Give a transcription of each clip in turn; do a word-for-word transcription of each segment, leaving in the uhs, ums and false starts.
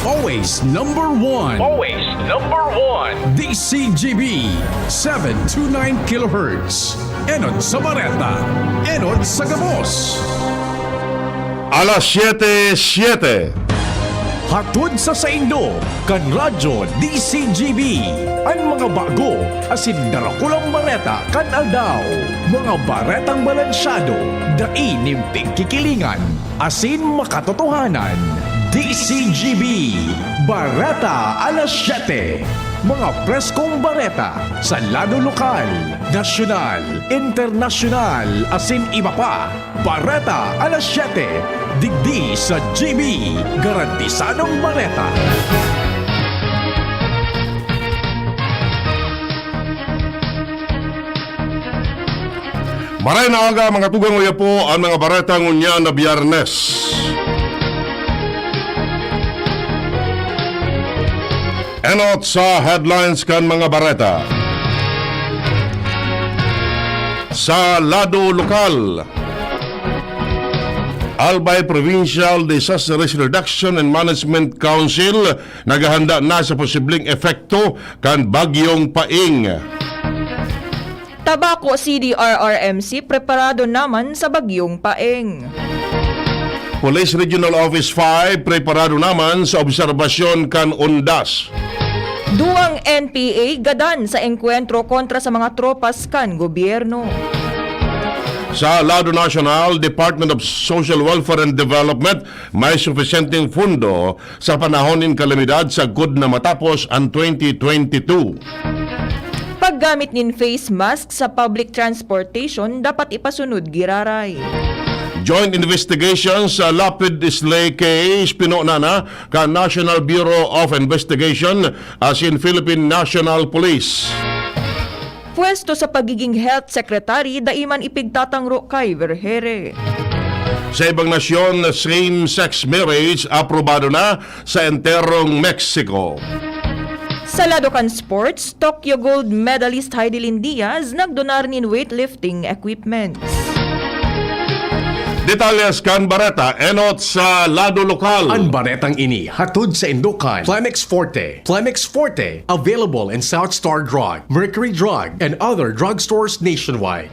Always number one. Always number one. D C G B, seven two nine kilohertz. Enot sa Bareta. Enot sa Gabos. Alas siyete, siyete. Hatod sa saindo, kan Radyo D C G B, an mga bago asin darakulang bareta kan aldaw. Mga baretang balansyado, dai nin pigkikilingan, asin makatotohanan. D C G B, Bareta Alas Siyete. Mga preskong bareta sa lado lokal, nasyonal, internasyonal, asin iba pa. Bareta Alas Siyete, digdi sa G B, garantisadong bareta. Maray na aga, mga tugang, uya po ang mga bareta ngunyan na Biyernes. Enot sa headlines kan mga bareta. Sa lado lokal, Albay Provincial Disaster Risk Reduction and Management Council naghahanda na sa posibleng epekto kan Bagyong Paeng. Tabaco C D R R M C preparado naman sa Bagyong Paeng. Police Regional Office five preparado naman sa obserbasyon kan undas. Duwang N P A gadan sa engkwentro kontra sa mga tropas kan gobyerno. Sa lado nasyonal, Department of Social Welfare and Development may sufisyenteng pondo sa panahon nin kalamidad sagkod na matapos an twenty twenty-two. Paggamit nin face mask sa public transportation dapat ipasunod giraray. Joint investigation sa Lapid Slay case, pinuna na kan National Bureau of Investigation asin Philippine National Police. Pwesto sa pagiging health secretary, dai man ipigtatangro kay Vergeire. Sa ibang nasyon, same-sex marriage aprobado na sa enterong Mexico. Sa lado kan sports, Tokyo gold medalist Hidilyn Diaz nagdonar nin weightlifting equipments. Detalles kan bareta, enot sa lado lokal. An baretang ini hatod saindo kan Plemex Forte. Plemex Forte, available in South Star Drug, Mercury Drug, and other drugstores nationwide.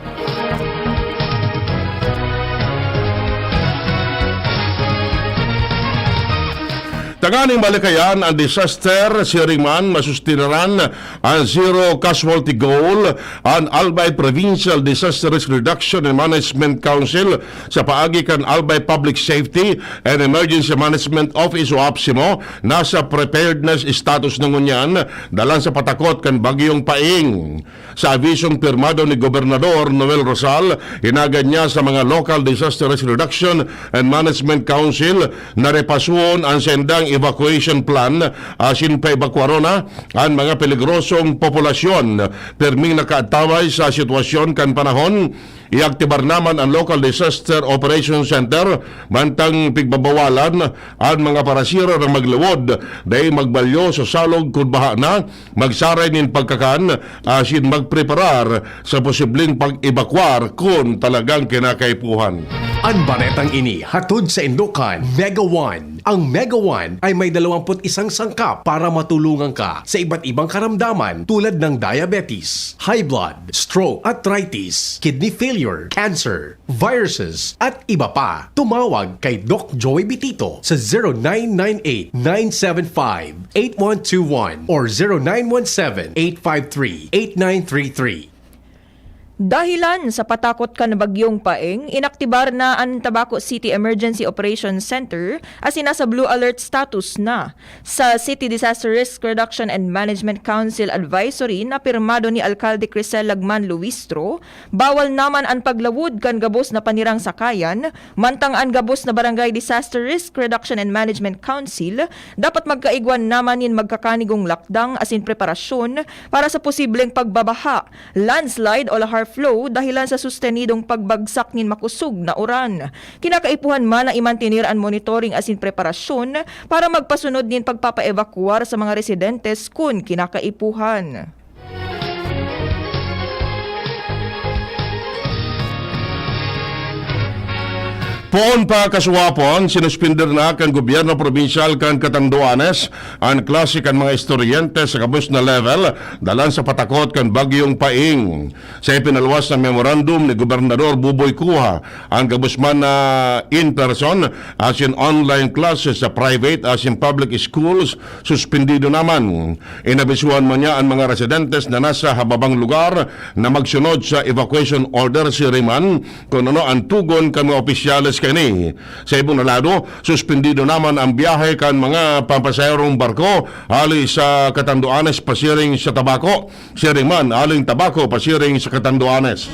Tanganing malikayan an disaster, siring man, masustinaran an zero casualty goal an Albay Provincial Disaster Risk Reduction and Management Council. Sa paagi kan Albay Public Safety and Emergency Management Office o APSEMO, nasa preparedness status na ngunyan, dalan sa patakot kan Bagyong Paeng. Sa abisong pirmado ni Gobernador Noel Rosal, hinagad niya sa mga Local Disaster Risk Reduction and Management Council na repasuhon an saindang evacuation plan asin paebakwarona an mga peligrosong populasyon. Pirming nakaataway sa sitwasyon kan panahon, iaktibar naman an Local Disaster Operation Center mantang pigbabawalan an mga parasira na maglawod, dai magbalyo sa salog kun baha na, magsaray nin pagkakan, asin magpreparar sa posibleng pag-ebakwar kun talagang kinakaipuhan. An baretang ini hatod saindo kan Mega One. Ang Mega One ay may dalawampu't isang sangkap para matulungan ka sa iba't ibang karamdaman tulad ng diabetes, high blood, stroke, arthritis, kidney failure, cancer, viruses, at iba pa. Tumawag kay Doc Joey Bitito sa zero nine nine eight, nine seven five, eight one two one or zero nine one seven, eight five three, eight nine three three. Dahilan sa patakot kan Bagyong Paeng, inaktibar na an Tabaco City Emergency Operations Center asin nasa blue alert status na. Sa City Disaster Risk Reduction and Management Council Advisory na pirmado ni Alkalde Crisel Lagman Luistro, bawal naman an paglawod kan gabos na panirang sakayan, mantang an gabos na Barangay Disaster Risk Reduction and Management Council dapat magkaigwa naman nin magkakanigong lakdang asin preparasyon para sa posibleng pagbabaha, landslide o lahar flow dahilan sa sustenidong pagbagsak nin makosog na uran. Kinakaipuhan man na imantener an monitoring asin preparasyon para magpasunod nin pagpapaebakuar sa mga residentes kun kinakaipuhan. Poon pa kasuwapon, sinuspender na kan gobyerno probinsyal kan Catanduanes an klase kan mga estudyante sa gabos na level dalan sa patakot kan Bagyong Paeng. Sa ipinaluwas na memorandum ni Gobernador Buboy Cuja, an gabos man na in-person asin online classes sa private asin public schools, suspendido naman. Inabisuhan man niya an mga residentes na nasa hababang lugar na magsunod sa evacuation order, siring man kun ano an tugon kan mga opisyales kaini. Sa ibong na lado, suspendido naman ang biyahe kan mga pampasaherong barko hali sa Catanduanes pasiring sa Tabaco, siring man aling Tabaco pasiring sa Catanduanes.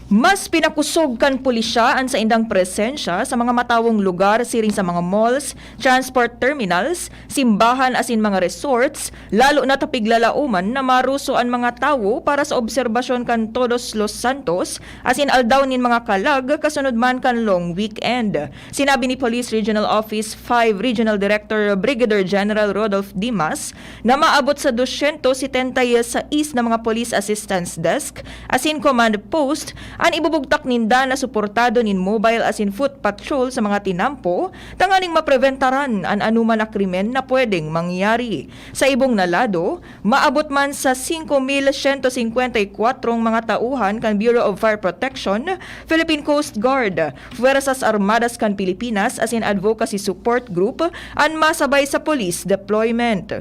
Mas pinakusog kan pulisya an saindang presensya sa mga matawong lugar siring sa mga malls, transport terminals, simbahan asin mga resorts, lalo na ta piglalauman na maruso an mga tawo para sa obserbasyon kan Todos los Santos asin Aldaw nin mga Kalag kasunod man kan long weekend. Sinabi ni Police Regional Office five Regional Director Brigadier General Rodolph Dimas na maabot sa dosyentos setenta y seis na mga police assistance desk asin command post an ibubugtak ninda na suportado nin mobile asin foot patrol sa mga tinampo tanganing mapreventaran an anoman na krimen na pwedeng mangyari. Sa ibong na lado, maabot man sa singko mil siyento singkwenta y kwatro mga tauhan kan Bureau of Fire Protection, Philippine Coast Guard, Fuerzas Armadas kan Pilipinas asin Advocacy Support Group an masabay sa police deployment.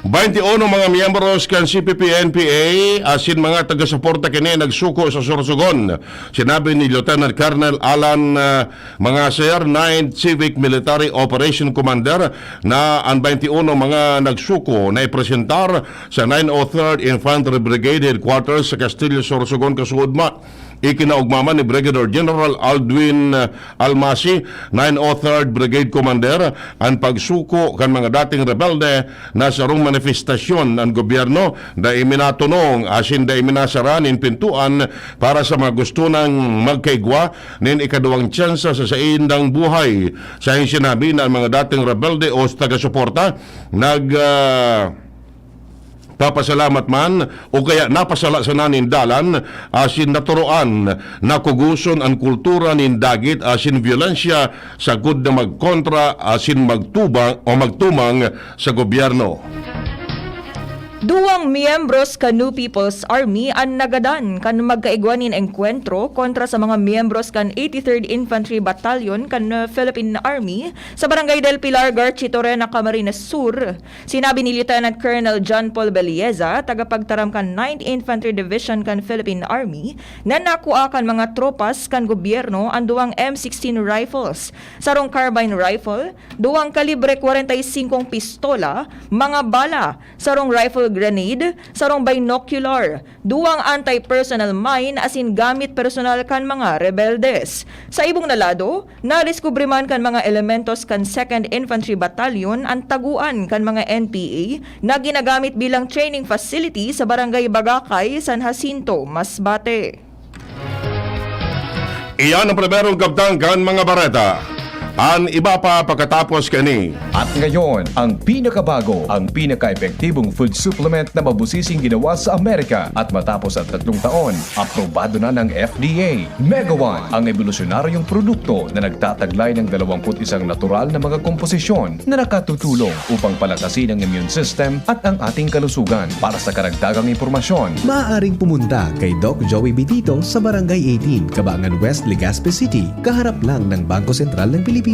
Baynte uno mga miyembros kan C P P-N P A asin mga taga-suporta kini nagsuko sa Sorsogon. Sinabi ni Lieutenant Colonel Alan ah, Mangasir, Ninth Civic Military Operation Commander, na an baynte uno mga nagsuko na ipresentar sa nine oh third Infantry Brigade Headquarters sa Castillo, Sorsogon, kasuodma. Ikinaugma man ni Brigadier General Aldwin ah, Almasi, nine oh third Brigade Commander, an pagsuko kan mga dating rebelde na sarong manifestasyon an gobyerno dai minatunong asin dai minasara nin pintuan para sa mga gusto nang magkaigwa nin ikaduwang tsansa sa saindang buhay. Sa sinabi na an mga dating rebelde o taga-suporta nag ah, papasalamat man o kaya napasala sana nin dalan asin naturoan na kugoson an kultura nin dagit asin byolensya sagkod na magkontra asin magtubang o magtumang sa gobyerno. Duwang miyembros kan New People's Army an nagadan kan magkaigwa nin engkwentro kontra sa mga miyembros kan eighty-third Infantry Battalion kan Philippine Army sa Barangay Del Pilar, Garchitorena, Camarines Sur. Sinabi ni Lieutenant Colonel John Paul Belieza, tagapagtaram kan ninth Infantry Division kan Philippine Army, na nakua kan mga tropas kan gobyerno an duwang M sixteen rifles, sarong carbine rifle, duwang kalibre kwarenta y singkong pistola, mga bala, sarong rifle grenade, sarong binocular, duwang anti-personnel mine asin gamit personal kan mga rebeldes. Sa ibong na lado, nadiskubre man kan mga elementos kan Second Infantry Battalion an taguan kan mga N P A na ginagamit bilang training facility sa Barangay Bagakay, San Jacinto, Masbate. Iyan ang primerong kabtang kan mga bareta. An iba pa pakatapos kani. At ngayon, ang pinakabago, ang pinaka-epektibong food supplement na mabusising ginawa sa Amerika at matapos ang tatlong taon, aprobado na ng F D A. Megawan, ang ebolusyonaryong produkto na nagtataglay ng dalawampu't isang natural na mga komposisyon na nakatutulong upang palakasin ang immune system at ang ating kalusugan. Para sa karagdagang impormasyon, maaaring pumunta kay Doc Joey Bitito sa Barangay eighteen, Kabangan West, Legazpi City, kaharap lang ng Bangko Sentral ng Pilipinas.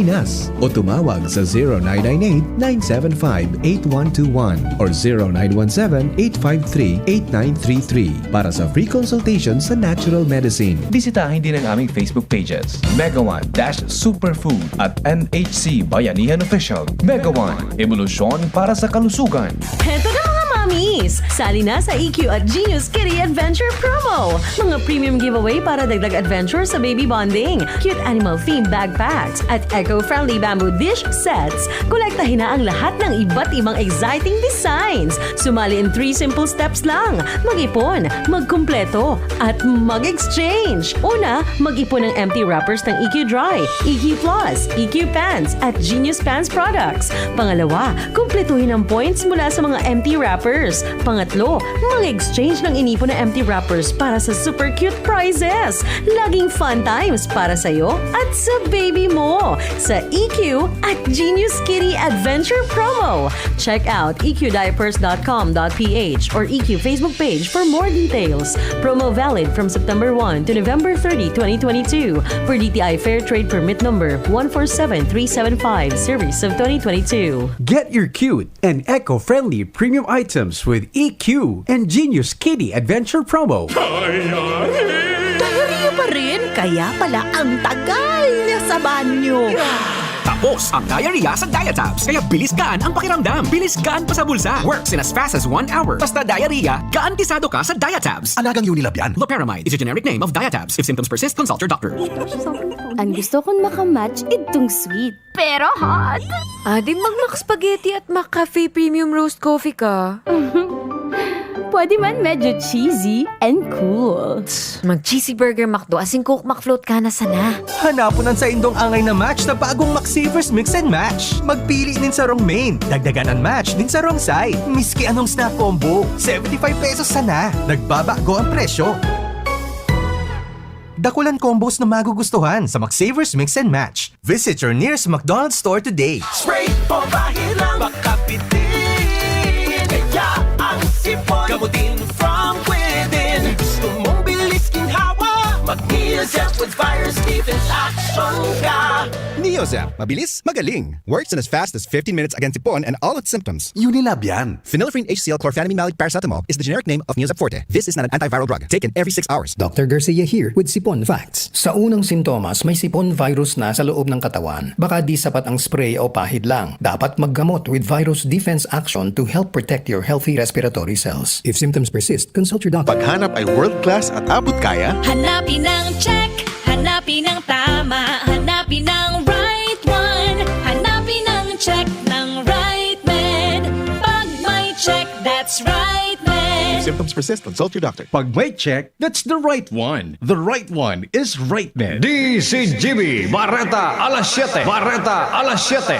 O tumawag sa zero nine nine eight, nine seven five, eight one two one or zero nine one seven, eight five three, eight nine three three para sa free consultation sa natural medicine. Bisitahin din ang aming Facebook pages, Megawan dash Superfood at N H C Bayanihan Official. Megawan, ebolusyon para sa kalusugan. Heto na mga mommies! Sali na sa E Q at Genius Kitty Adventure Promo! Mga premium giveaway para dagdag adventure sa baby bonding, cute animal theme backpacks, at eco-friendly bamboo dish sets. Kolektahin na ang lahat ng iba't ibang exciting designs. Sumali in three simple steps lang. Mag-ipon, magkumpleto, at mag-exchange. Una, mag-ipon ng empty wrappers ng E Q Dry, E Q Plus, E Q Pens, at Genius Pens products. Pangalawa, kumpletuhin ang points mula sa mga empty wrappers. Pangatlo, Mag-exchange ng inipon na empty wrappers para sa super cute prizes. Laging fun times para sa'yo at sa baby mo. Sa E Q at Genius Kitty Adventure Promo. Check out E Q diapers dot com dot P H or E Q Facebook page for more details. Promo valid from September one to November thirty, twenty twenty-two, per D T I Fair Trade Permit Number one four seven three seven five, Series of twenty twenty-two. Get your cute and eco-friendly premium items with E Q and Genius Kitty Adventure Promo. Diarrhea pa rin? Kaya pala ang tagal niya sa banyo. Tapos ang diarrhea sa Diatabs. Kaya bilis gaan ang pakiramdam. Bilis gaan pa sa bulsa. Works in as fast as one hour. Basta diarrhea, garantisado ka sa Diatabs. Alagang Unilab yan. Loperamide is a generic name of Diatabs. If symptoms persist, consult your doctor. Ang gusto kong makamatch, idtong sweet. Pero hot. Adi, mag-Mac Spaghetti at Mac Cafe Premium Roast Coffee ka. Pwede man medyo cheesy and cool. Mag-cheesy burger McDo asin Coke McFloat ka na sana. Hanapon an saindong angay na match sa bagong McSavers Mix and Match. Magpili nin sarong main, dagdagan an match nin sarong side. Miski anong snack combo, seventy five pesos sana. Nagbabago ang presyo. Dakulan combos na magugustuhan sa McSavers Mix and Match. Visit your nearest McDonald's store today. Spray o bahid lang, makabitin. Kaya ang sipon, gamutin from within. Gusto mong bilis ginhawa? Mag-Neozep with virus defense action ka. Neozep, mabilis, magaling. Works in as fast as fifteen minutes against sipon and all its symptoms. Unilab yan. Phenylephrine H C L chlorphenamine maleate paracetamol is the generic name of Neozep Forte. This is not an antiviral drug. Taken every six hours. Doctor Garcia here with Sipon Facts. Sa unang sintomas, may sipon virus na sa loob ng katawan. Baka di sapat ang spray o pahid lang. Dapat maggamot with virus defense action to help protect your healthy respiratory cells. If symptoms persist, consult your doctor. Paghanap ay world class at abot kaya? Hanapin ang check, hanapin ang tama, hanapin ang right one. Hanapin ang check ng right med. Pag may check, that's right med. If symptoms persist, consult your doctor. Pag may check, that's the right one. The right one is right med. D C G B, Bareta, alas siyete. Bareta, alas siyete.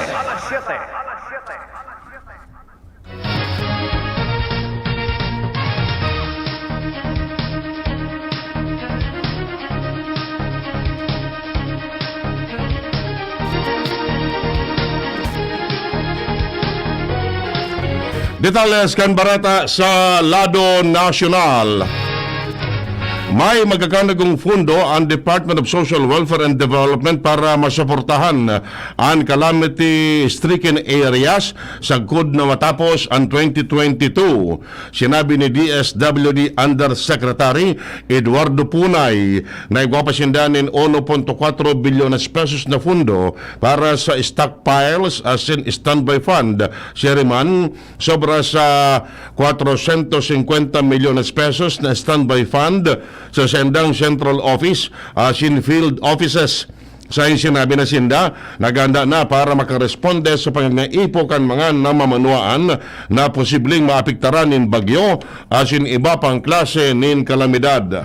Detalles kan bareta sa lado nasyonal. May magkakanagong fundo ang Department of Social Welfare and Development para masuportahan an calamity-stricken areas sagkod na matapos an twenty twenty-two. Sinabi ni D S W D Undersecretary Eduardo Punay na igwa pa sinda nin uno punto kwatro bilyones pesos na fundo para sa stockpiles asin standby fund. Siya rin man, sobra sa kwatrosyentos singkwenta milyones pesos na standby fund sa sendang central office asin field offices. Sa sinabi na sinda, naghanda na para makaresponde sa pangangaipo kan mga namamanwaan na posibleng maapektaran nin bagyo asin iba pang klase nin kalamidad.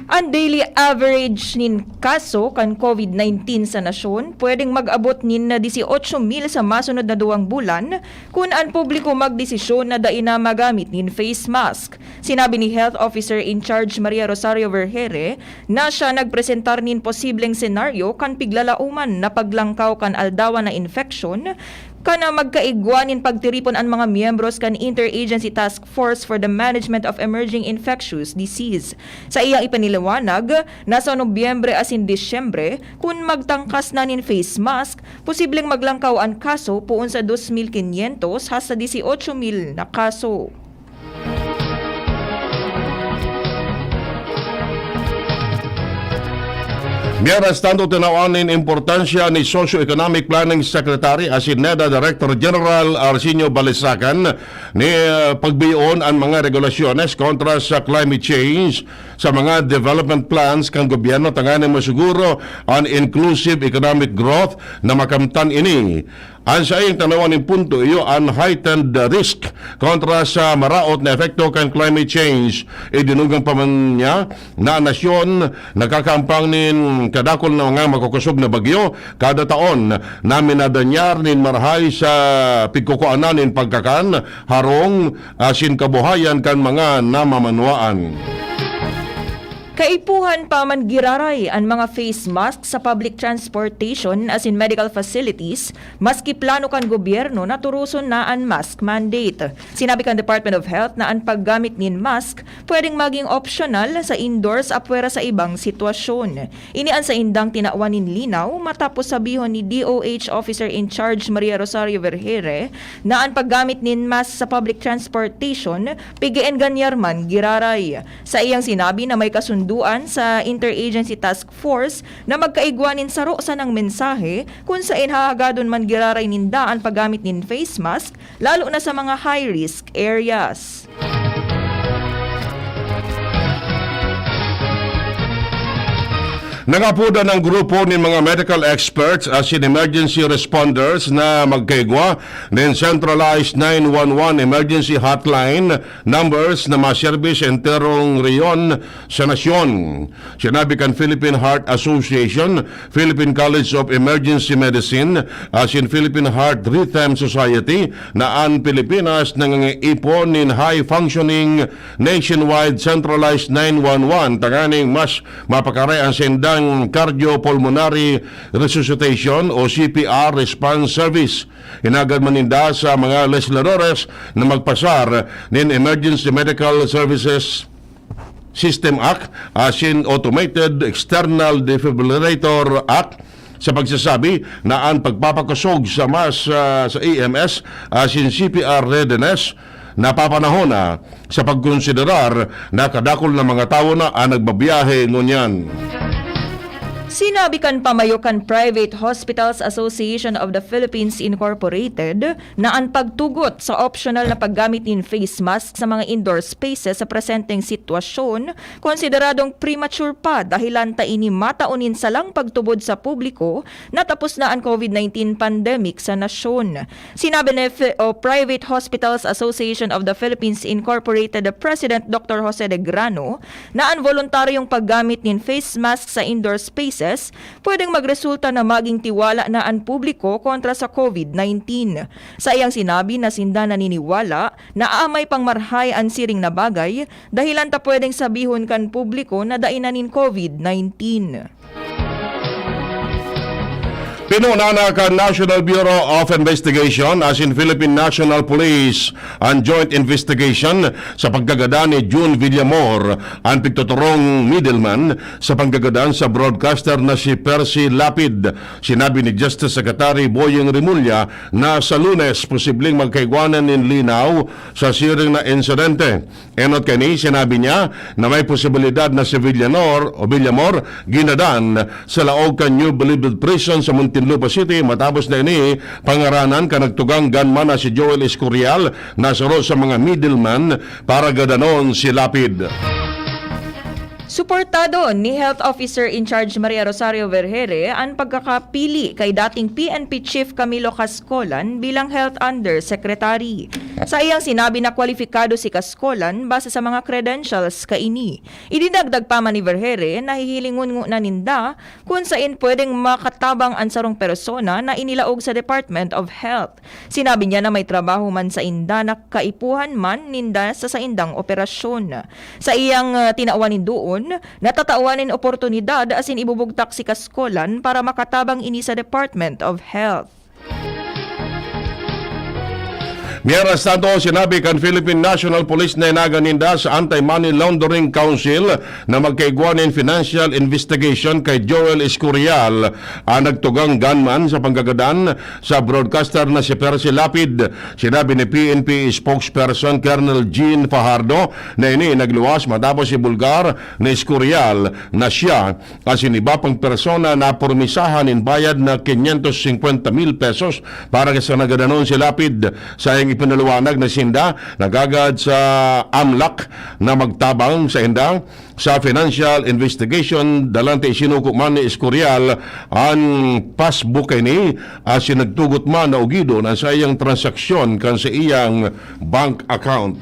An daily average nin kaso kan COVID nineteen sa nasyon pwedeng mag-abot nin dieciocho mil sa masunod na duwang bulan kun an publiko magdesisyon na dai na magamit nin face mask. Sinabi ni Health Officer in Charge Maria Rosario Vergere na siya nagpresentar nin posibleng senaryo kan piglalauman na paglangkaw kan aldawan na infeksyon, kan magkaigwa nin pagtiripon an mga miyembros kan Interagency Task Force for the Management of Emerging Infectious Disease. Sa iyang ipinaliwanag na sa Nobyembre asin Disyembre, kun magtangkas na nin face mask, posibleng maglangkaw an kaso poon sa dos mil quinientos hasta dieciocho mil na kaso. Mientras tanto, tinawan nin importansya ni Socio-Economic Planning Secretary asin NEDA Director General Arsenio Balisacan ni, ah, pagbiyoon an mga regulasyones kontra sa climate change sa mga development plans kan gobyerno tanganing masuguro an inclusive economic growth na makamtan ini. An saiyang tanawan nin punto iyo an heightened risk kontra sa maraot na epekto kan climate change. Idinugang pa man niya na an nasyon nakakahampang nin kadakul na mga makukosog na bagyo kada taon na minadanyar nin marahay sa pigkukuanan nin pagkakan, harong, asin kabuhayan kan mga namamanwaan. Kaipuhan pa man giraray an mga face mask sa public transportation asin medical facilities, maski plano kan gobyerno na turuson na an mask mandate. Sinabi kan Department of Health na an paggamit nin mask pwedeng maging optional sa indoors apwera sa ibang sitwasyon. Ini an saindang tinawan nin linaw matapos sabihon ni D O H Officer in Charge Maria Rosario Vergeire na an paggamit nin mask sa public transportation pig-eenganyar man giraray. Sa iyang sinabi na may kasunduan sa Interagency Task Force na magkaigwa nin saro sanang mensahe kun saen hahagadon man giraray ninda an paggamit nin face mask, lalo na sa mga high-risk areas. Nangapodan ang grupo nin mga medical experts asin emergency responders na magkaigwa nin centralized nine one one emergency hotline numbers na maserbi sa enterong rehiyon sa nasyon. Sinabi kan Philippine Heart Association, Philippine College of Emergency Medicine, asin Philippine Heart Rhythm Society na an Pilipinas nangangiipon nin high-functioning nationwide centralized nine one one tanganing mas mapakari an saindang cardiopulmonary resuscitation o C P R response service. Hinagad man ninda sa mga legisladores na magpasar nin Emergency Medical Services System Act asin Automated External Defibrillator Act sa pagsasabi na an pagpapakosog sa mas, ah, sa E M S asin C P R readiness napapanahon na sa pagkonsiderar na kadakul na mga tawo na an nagbabiyahe ngunyan. Sinabi kan pamayo kan Private Hospitals Association of the Philippines Incorporated na an pagtugot sa optional na paggamit nin face mask sa mga indoor spaces sa presenteng sitwasyon, konsideradong premature pa dahilan ta ini matao nin salang pagtubod sa publiko na tapos na an COVID nineteen pandemic sa nasyon. Sinabi ni Fi-, o Private Hospitals Association of the Philippines Incorporated President Doctor Jose de Grano na an voluntaryong paggamit nin face mask sa indoor spaces pwedeng magresulta na maging tiwala na an publiko kontra sa COVID nineteen. Sa iyang sinabi na sinda naniniwala na aamay pang marahay an siring na bagay, dahilan ta pwedeng sabihon kan publiko na dai na nin COVID nineteen. Pinuna na kan National Bureau of Investigation asin Philippine National Police an joint investigation sa pagkagadan ni Jun Villamor, an pigtuturong middleman sa pagkagadan sa broadcaster na si Percy Lapid. Sinabi ni Justice Secretary Boying Remulla na sa Lunes posibleng magkaigwanan nin linaw sa siring na insidente. Enot kaini, sinabi niya na may posibilidad na si Villanor o Villamor ginadan sa laog kan New Bilibid Prison sa Muntinlupa City matapos na ini pangaranan kan nagtugang gunman na si Joel Escorial na saro sa mga middleman para gadanon si Lapid. Suportado ni Health Officer in Charge Maria Rosario Vergeire an pagkakapili kay dating P N P Chief Camilo Cascolan bilang Health Undersecretary. Sa iyang sinabi na kwalipikado si Cascolan base sa mga credentials kaini. Idinagdag pa man ni Vergeire na hihilingon ngona ninda kun saen pwedeng makatabang an sarong persona na inilaog sa Department of Health. Sinabi niya na may trabaho man sainda na kaipuhan man ninda sa saindang operasyon. Sa iyang, ah, tinawan nin doon, natatawan nin oportunidad asin ibubugtak si Cascolan para makatabang ini sa Department of Health. Mientras tanto, sinabi kan Philippine National Police na inaga ninda sa Anti-Money Laundering Council na magkaigwa nin financial investigation kay Joel Escorial, ang nagtugang gunman sa pagkagadan sa broadcaster na si Percy Lapid. Sinabi ni P N P spokesperson Colonel Jean Fajardo na ini nagluwas matapos ibulgar ni Escorial na siya asin iba pang persona na pormisahan nin bayad na quinientos cincuenta mil pesos para sa nagadanon si Lapid. Sa iyang Pinaliwanag na sinda nagagad sa AMLAC na magtabang sa inda sa financial investigation. Dalante isinuko man ni Escorial an passbook ini, asin nagtugot man na ugidon an saiyang transaksyon kan sa iyang bank account.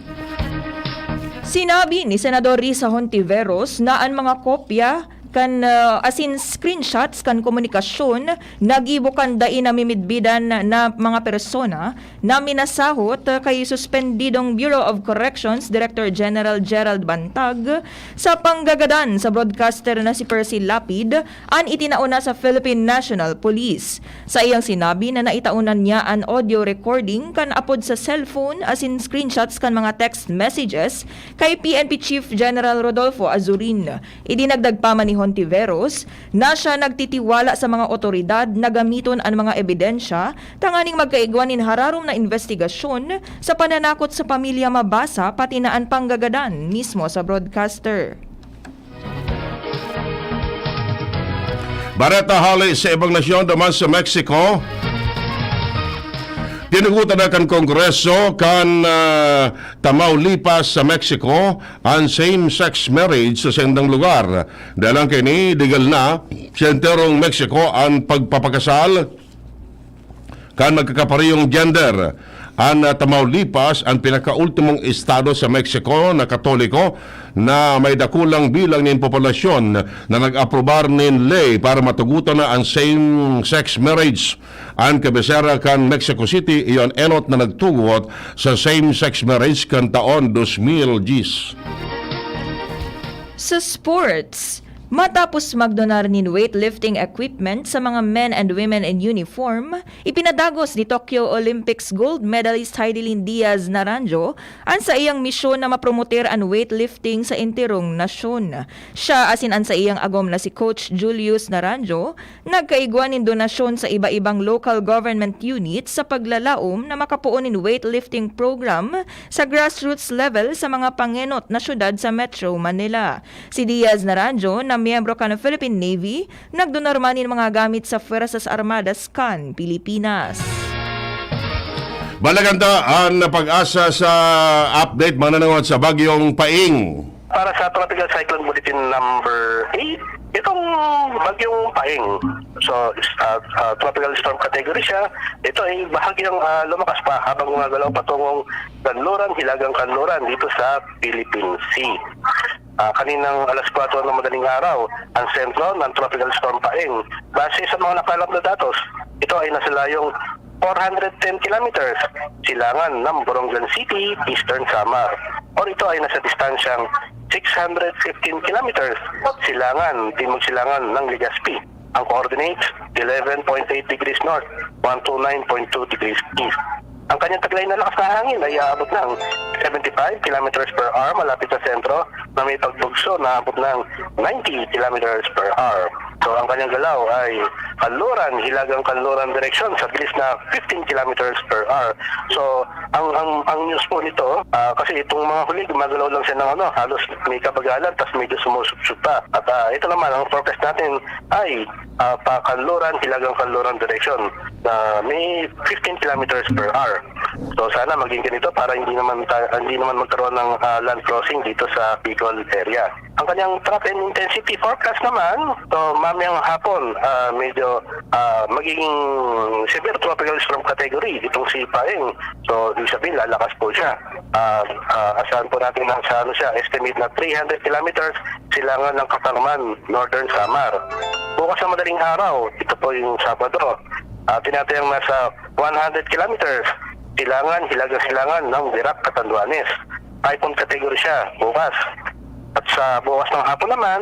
Sinabi ni Senador Risa Hontiveros na an mga kopya kan, ah, asin screenshots kan komunikasyon na gibo kan dai namimidbidan na mga persona na minasahot kay suspendidong Bureau of Corrections Director General Gerald Bantag sa panggagadan sa broadcaster na si Percy Lapid an itinao na sa Philippine National Police. Sa iyang sinabi na naitaonan niya an audio recording kan apod sa cellphone asin screenshots kan mga text messages kay P N P Chief General Rodolfo Azurin. Idinagdag pa man ni Hontiveros na siya nagtitiwala sa mga otoridad na gamiton an mga ebidensya tanganing magkaigwa nin hararom na investigasyon sa pananakot sa pamilya mabasa pati na an panggagadan mismo sa broadcaster. Bareta hali sa ibang nasyon duman sa Mexico. Tinugutan na kan Kongreso kan, ah, Tamaulipas sa Mexico an same-sex marriage sa saindang lugar. Dahil lang kaini, legal na sa enterong Mexico an pagpapakasal kan magkakaparehong gender. An, ah, Tamaulipas an pinakaultimong estado sa Mexico na Katoliko na may dakulang bilang nin populasyon na nag-aprobar nin ley para matugutan na an same-sex marriage. An kabisera kan Mexico City iyo an enot na nagtugot sa same-sex marriage kan taon dos mil diyes. Sa sports, matapos magdonar nin weightlifting equipment sa mga men and women in uniform, ipinadagos ni Tokyo Olympics gold medalist Heidelin Diaz Naranjo an saiyang misyon na mapromoter an weightlifting sa enterong nasyon. Siya asin an saiyang agom na si Coach Julius Naranjo nagkaigwa nin donasyon sa iba-ibang local government units sa paglalaom na makapoon nin weightlifting program sa grassroots level sa mga pangenot na syudad sa Metro Manila. Si Diaz Naranjo, na miyembro kan Philippine Navy, nagdonar man nin mga gamit sa Fuerzas Armadas kan Pilipinas. Balagan ta an pag-asa sa update, mananawat sa Bagyong Paeng. Para sa Tropical Cyclone Bulletin number eight, itong Bagyong Paeng. So, is- ah, ah, tropical storm category siya. Ito ay bahagyang ah, lumakas pa habang gumagalaw patungong kanluran, hilagang kanluran dito sa Philippine Sea. Ah, kaninang alas kwatro ng madaling araw, ang sentro ng Tropical Storm Paeng. Base sa mga nakalap na datos, ito ay nasa layong four hundred ten kilometers silangan ng Borongan City, Eastern Samar. Or ito ay nasa distansyang six hundred fifteen kilometers silangan, timog silangan ng Legazpi. Ang coordinates, eleven point eight degrees north, one two nine point two degrees east. Ang kanyang taglay na lakas na hangin ay aabot ng seventy-five kilometers per hour malapit sa sentro na may pagbugso na abot ng ninety kilometers per hour. So ang kanyang galaw ay kanluran, hilagang kanluran direksyon sa bilis na fifteen kilometers per hour. So ang ang ang news po nito, ah, kasi itong mga huli gumagalaw lang siya ng ano, halos may kabagalan tas medyo sumusupsut pa. At ah, ito naman ang forecast natin ay ah, pakanluran, hilagang kanluran direksyon na may fifteen kilometers per hour. So sana maging ganito para hindi naman ta- hindi naman magkaroon ng ah, land crossing dito sa Bicol area. Ang kanyang trough and intensity forecast naman, so mamayang hapon, ah, medyo ah, magiging severe tropical storm category itong si Paeng. So ibig sabihin lalakas po siya. Ah, ah, asahan po natin na sa ano siya, estimate na three hundred kilometers silangan ng Catarman, Northern Samar. Bukas na madaling araw, ito po yung Sabado, ah, tinatayang nasa one hundred kilometers silangan, hilagang silangan ng Virac, Catanduanes. Typhoon category siya bukas. At sa bukas ng hapon naman,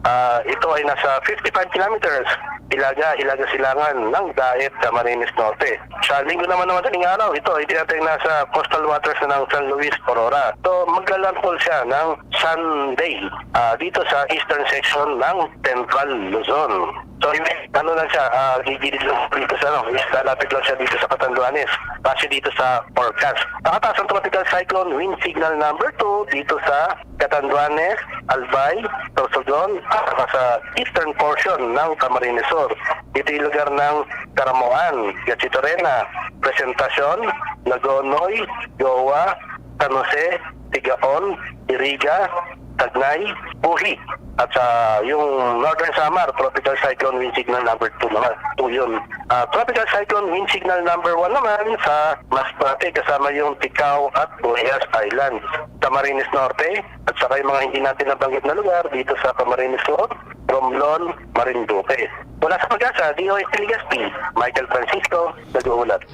ah, ito ay nasa fifty-five kilometers hilaga, hilaga silangan ng Daet, Camarines Norte. Sa linggo naman ng madaling araw, ito ay tinatayang nasa coastal waters na ng San Luis, Aurora. So maglalandfall siya ng Sunday ah, dito sa eastern section ng Central Luzon. So, hindi, ano lang siya, ah, gigilid lang dito sa, ano, is- lapit lang siya dito sa Catanduanes, base dito sa forecast. Nakataas ang tropical cyclone wind signal number two dito sa Catanduanes, Albay, Sorsogon, at saka sa eastern portion ng Camarines Sur. Dito yung lugar ng Caramoan, Gatchitorena, Presentacion, Nagonoy, Goa, San Jose, Tigaon, Iriga, Tagnay, Buhi. At sa yung Northern Samar, Tropical Cyclone Wind Signal number two naman. Two yun. Ah, Tropical Cyclone Wind Signal number one naman sa Masbate kasama yung Ticao at Bueas Islands. Camarines Norte at saka yung mga hindi natin nabanggit na lugar dito sa Camarines Sur, Romblon, Marinduque. Mula sa Pag-asa, D O S T Legazpi, Michael Francisco, nag-uulat.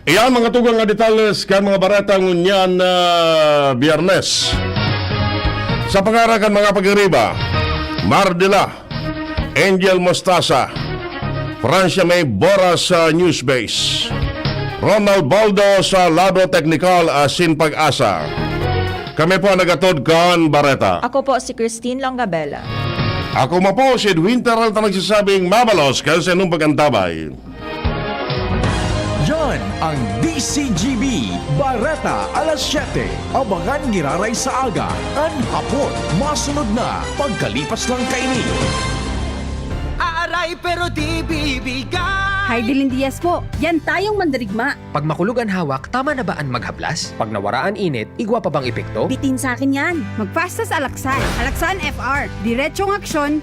Iyan mga tugang nga detalles kan mga bareta ngunyan na Biyernes. Sa pangaran kan mga pag-iriba, Mardila, Angel Mostasa, Francia May Bora sa Newsbase, Ronald Baldo sa lado teknikal asin Pag-asa. Kami po ang nagatod kan bareta. Ako po si Christine Longabella. Ako mo po si Edwin Peralta nagsasabing mabalos kan sa inyong pag-antabay. Yan ang D C G B, Bareta alas siyete. Abangan giraray sa aga, an hapon, masunod na, pagkalipas lang kaini. Aaray pero di bibigay. Hi, Dilin Diaz po. Yan tayong mandirigma. Pag makulog an hawak, tama na ba an maghaplas? Pag nawara an init, igwa pa bang epekto? Bitin sa akin yan. Magpasta sa Alaksan. Alaksan F R. Diretsong aksyon,